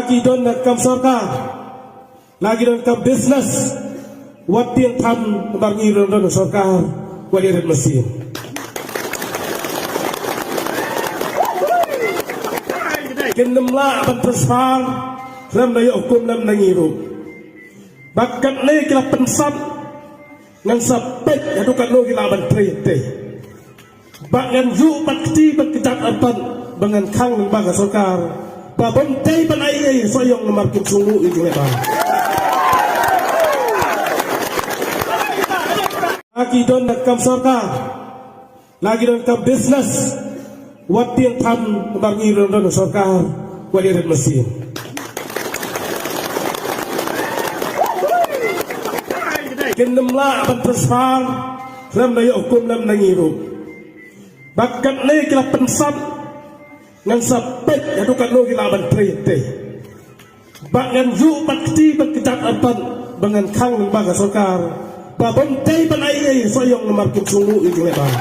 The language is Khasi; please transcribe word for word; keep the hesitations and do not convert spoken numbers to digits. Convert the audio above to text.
Ki don na kam sorkar, la ki don kam business, wat tieng tham namar ngi don don sorkar, wat ïa rit masin. Kin nym lah ban transfer, lem na ïoh hukum lem na ngi ruh. Bad katne ki la pynsap, ngan sa peit haduh katno ki lah ban trei te. Ba ngan ïuh bad kti bad kjat artat ba ngan khang lyngba ka sorkar. Ba bym dei ban ai ei sa ïong namar kim sngewthuh ïa ki lehbah. La ki don na kam sorkar, la ki don kam business, wat tieng tham namar ngi don don sorkar, wat ïa rit masin. Kin nym lah ban transfer, lem na ïoh hukum lem na ngi ruh. Bad katne ki la pynsap, ngan sa peit haduh katno ki lah ban trei te. Ba ngan ïuh bad kti bad kjat artat ba ngan khang lyngba ka sorkar. Ba bym dei ban ai ei sa ïong namar kim sngewthuh ïa ki lehbah.